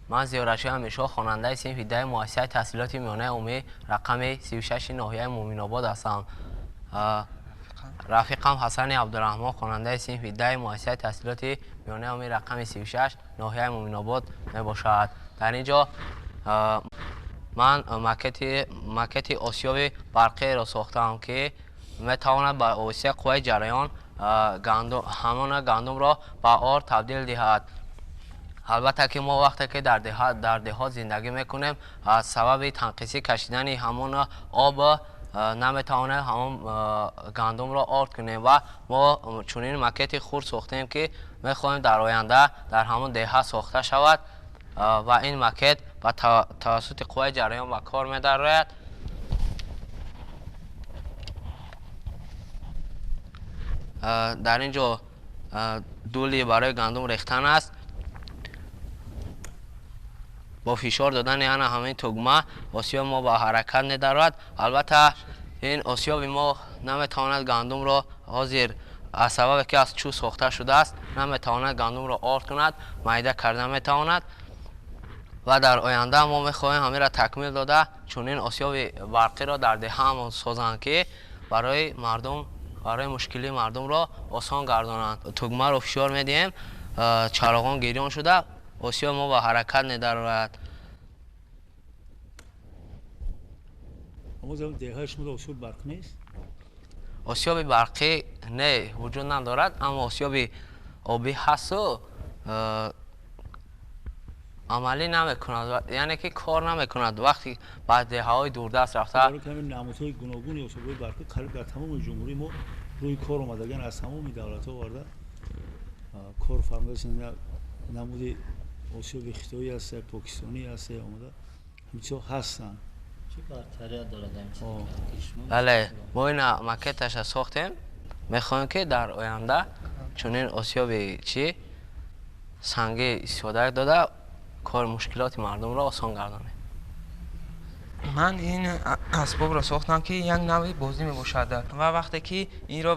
Ман Зиёраши Амиршоҳ, хонандаи синфи 10 муассисаи таҳсилоти миёнаи умумӣ рақами 36 ноҳияи Муъминобод ҳастам. Рафиқам Ҳасани Абдураҳмон, хонандаи синфи 10 муассисаи таҳсилоти миёнаи умумӣ рақами 36 ноҳияи Муъминобод мебошад. Дар ин ҷо ман макети осиёби барқиро сохтаам, ки метавонад ба воситаи қувваи ҷараён ҳамон гандумро ба орд табдил диҳад. Албатта ки мо вақте ки дар деҳот зиндагӣ мекунем, аз сабаби танқисӣ кашидани ҳамон об наметавонем ҳамон гандумро орд кунем ва мо чунин макети хурд сохтем, ки мехоҳем дар оянда дар ҳамон деҳа сохта шавад ва ин макет ба тавассути қувваи ҷараён ба кор медарояд. Дар ин ҷо дули барои гандум рехтан аст. Бо фишор додани ана ҳамин тугма осиёби мо ба ҳаракат медарояд. Албатта ин осиёби мо наметавонад гандумро ҳозир аз сабабе ки аз чӯб сохта шудааст, наметавонад гандумро орд кунад, майда карда метавонад ва дар оянда мо мехоҳем ҳаминро такмил дода чунин осиёби барқиро дар деҳаамон созанд, ки барои мардум, барои мушкилии мардумро осон гардонанд. Тугмаро фишор медиҳем, чароғон гирён шуда осиёби мо ба ҳаракат медарояд. Осиёби барқӣ не, вуҷуд надорад, аммо осиёби обӣ ҳасту амалӣ намекунад, яъне ки кор намекунад. Вақте ба деҳаҳои дурдаст рафта, намудҳои гуногуни осиёбҳои барқӣ қариб дар тамоми ҷумҳурии мо рӯи кор омадаган, аз тамоми давлатҳо оварда кор фармуда. Намуди осиёби хитоӣ ҳаст, покистонӣ ҳаст, омада ҳамчиҳо ҳастанд. Чӣ бартарият дорад? Бале, мо ина макеташа сохтем, мехоҳем ки дар оянда чунин осиёби чӣ сангӣ истифода дода кор мушкилоти мардумро осон гардонем. Ман ин асбобро сохтам, ки як навъи бозӣ мебошад ва вақте ки инро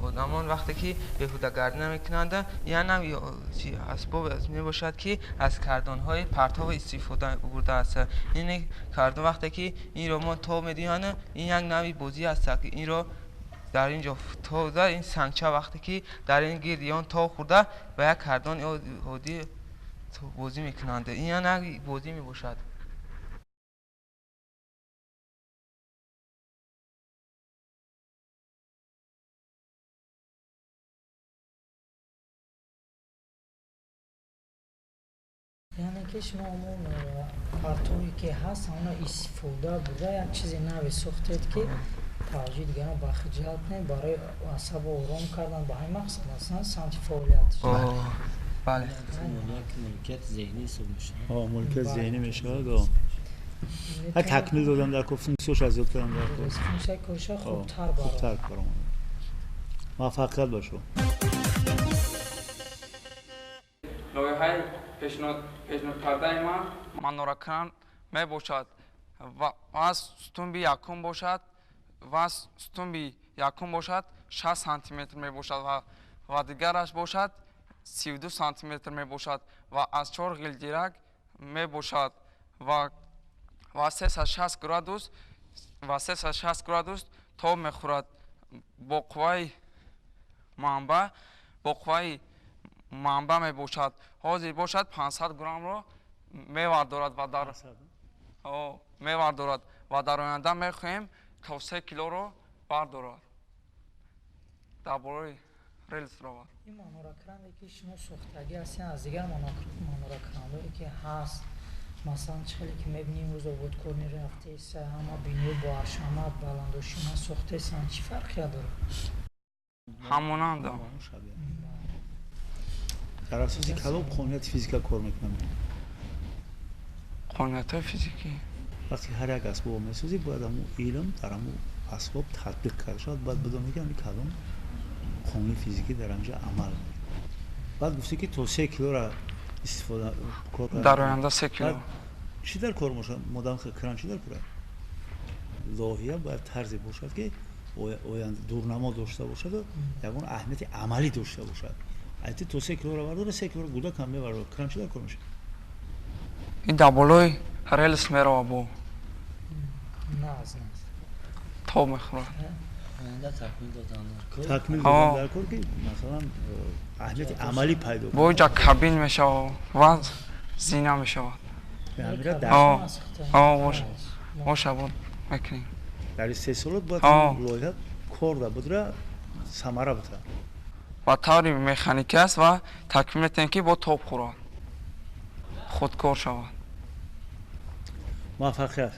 одамон вақте ки беҳудагардӣ намекунанд, як навъи асбоб мебошад, ки аз кардонҳои партов истифода бурдааст. Ин кардон вақте ки инро мо тоб медиҳанд, ин як навъи бозӣ аст, ки инро дар ин ҷо тоб зад, ин сангча вақте ки дар ин гирди он тоб хӯрда ба як кардони оддӣ бозӣ мекунанд. Ин як навъи бозӣ мебошад. Яъне ки шумо ҳамон партове ки ҳаст, ҳамона истифода бурда як чизи наве сохтед, ки таваҷҷӯҳи дигарон ба худ ҷалб кунед барои асабо ором кардан, ба ҳамин мақсад ҳастанд самти фаъолият. Бале, моликияти зеҳнӣ ҳисоб мешавад. Моликияти зеҳнӣ мешавад. Ҳа, такмил додам дар кор, функсияш аз ёд кардам дар кор, функсияи кориша хубтар баромад. Муваффақият бошо. Лоиҳаи пешниҳодкардаи ман маноракран мебошад ва сутунби якум бошад, ва сутунби якум бошад 6 сантиметр мебошад ва дигараш бошад 32 сантиметр мебошад ва аз 4 ғилдирак мебошад ва 360 градус ва 360 градус тоб мехӯрад. Бо қувваи манбаъ, бо қувваи манбаъ мебошад. Ҳозир бошад 500 граммро мевардорад ва дар мевардорад ва дар оянда мехоҳем то 3 килоро бардорад. Дар бораи релс равад. Ин маноракране ки шумо сохтагӣ ҳастед, аз дигар маноракрандое ки ҳаст, масалан чӣ хеле ки мебинем имрӯз ободкорӣ рафтеса, ҳама бинои бо ҳашамат баландошина сохтесанд, чӣ фарқият дорад? Ҳамонандам. Дар асоси кадом қонунияти физика кор мекунам? Қонуниятҳои физикӣ. Вақте ҳар як асбоб месозӣ, бояд ҳамун илм дар ҳамун асбоб татбиқ карда шавад, бояд бидонӣ ки ҳамин кадом қонуни физикӣ дар ҳамҷа амал мекунад. Баъд гуфтӣ ки то 3 килора истифода кор карда. Дар оянда 3 кило. Чӣ дар кор бошад? Модам кран чӣ дар кор? Лоиҳа бояд тарзе бошад, ки оянда дурнамо дошта бошаду ягон аҳамияти амалӣ дошта бошад. Айти то 3 килора бардора, 3 килора гудак ҳам мебардора. Кран чӣ дар кор мешавад? Ин дар болои релс мерава бо. Наз, наз. Тоб мехӯрад. Оянда такмил додан дар кор. Такмил додан дар кор, ки масалан аҳамияти амалӣ пайдо Бо инҷа кабин мешавад ва зина мешавад. Боша, буд мекунем. Дар истеҳсолот бояд лоиҳа кор да будра, самара буда. Ба таври механикӣ аст ва такмил метиҳем, ки бо тоб хӯрад, худкор шавад. Муваффақият.